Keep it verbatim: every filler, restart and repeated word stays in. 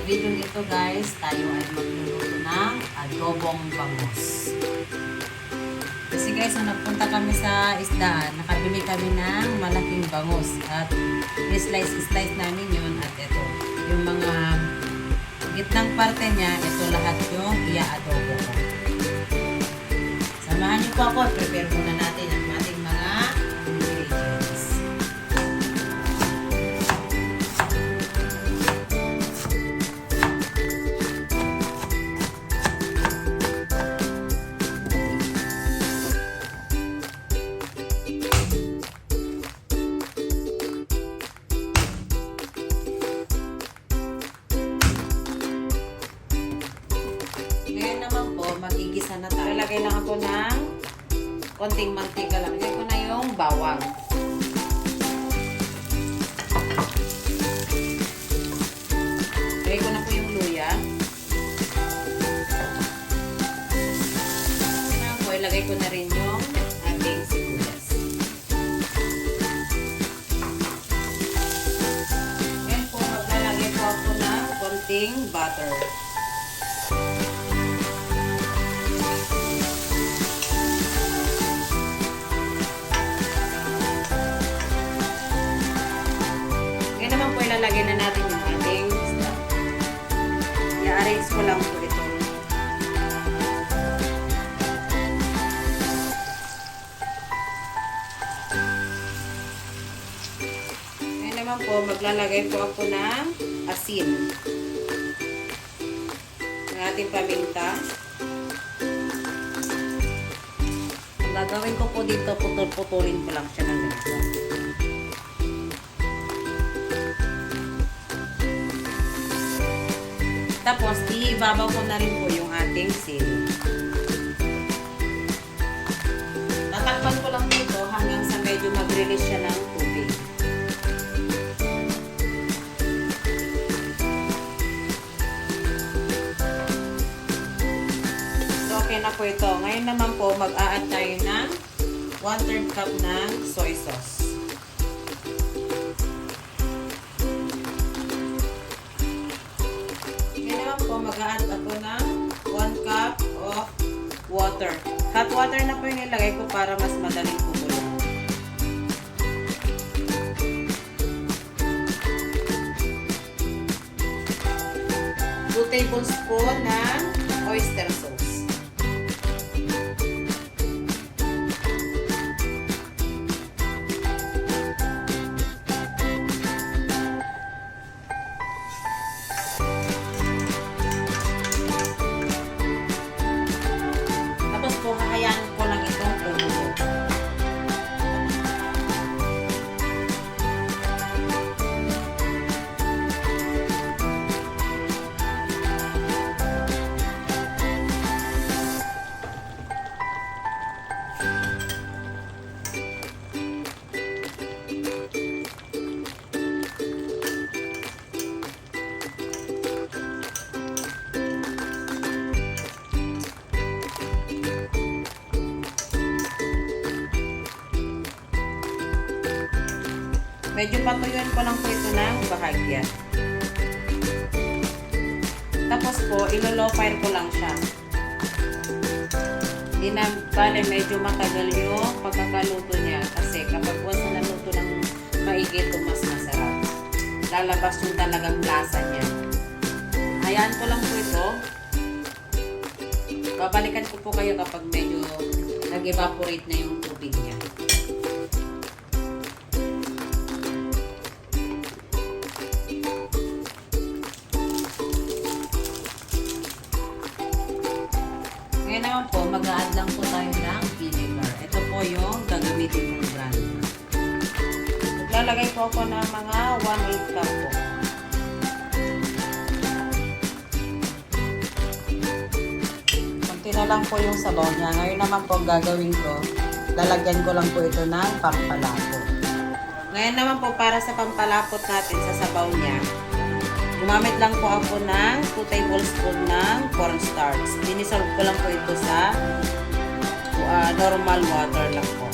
Video ito guys, tayo ay magluluto ng adobong bangus. Kasi guys, nung nagpunta kami sa isdaan, nakabili kami ng malaking bangus at slice-slice namin yun at ito, yung mga gitnang parte niya, ito lahat yung ia-adobo ko. Samahan niyo po ako, prepare muna natin ang ating mga ingredients. Ngayon naman po, magigisa na tayo. Lalagay lang ako ng konting mantika lang. Lagay ko na yung bawang. Lagay ko na po yung luya. Ngayon po, ilagay ko na rin yung ating sibuyas. Ngayon po, maglalagay po ako ng konting butter. Ngayon naman po, ilalagay na natin yung ating isda. I-arrange ko lang po ito. Ngayon naman po, maglalagay po ako ng asin. Ng ating paminta. Ang gagawin ko po dito, putol-putulin ko lang siya ng ganito. Tapos, ibabaw ko na rin po yung ating sili. Tatakpan ko lang po ito hanggang sa medyo mag-release siya ng tubig. So, okay na po ito. Ngayon naman po, mag-a-add tayo ng one-third cup ng soy sauce. Ngayon naman po, mag-a-add ako ng one cup of water. Hot water na po yung nilagay ko para mas madaling kumulo. Two tablespoon ng oyster sauce. Tapos po, hahayaan ko lang itong kumulo. Medyo patuyuan ko lang po ito ng bahagya. Tapos po, ilo-low fire ko lang siya. Hindi na, bale, medyo matagal yung pagkakaluto niya kasi kapag once na naluto ng maigi ito, mas masarap. Lalabas yung talagang lasa niya. Hayaan ko lang po ito. Babalikan ko po kayo kapag medyo nag-evaporate na yung tubig niya. Ngayon naman po, mag-a-add lang po tayo ng vinegar. Ito po yung gagamitin kong brand. Maglalagay po ako ng mga one eighth cup po. Konti na lang po yung sabaw niya. Ngayon naman po, ang gagawin ko, lalagyan ko lang po ito ng pampalapot. Ngayon naman po, para sa pampalapot natin sa sabaw niya, gumamit lang po ako ng two tablespoon ng cornstarch. Dinisolve ko lang po ito sa, ah, normal water lang po.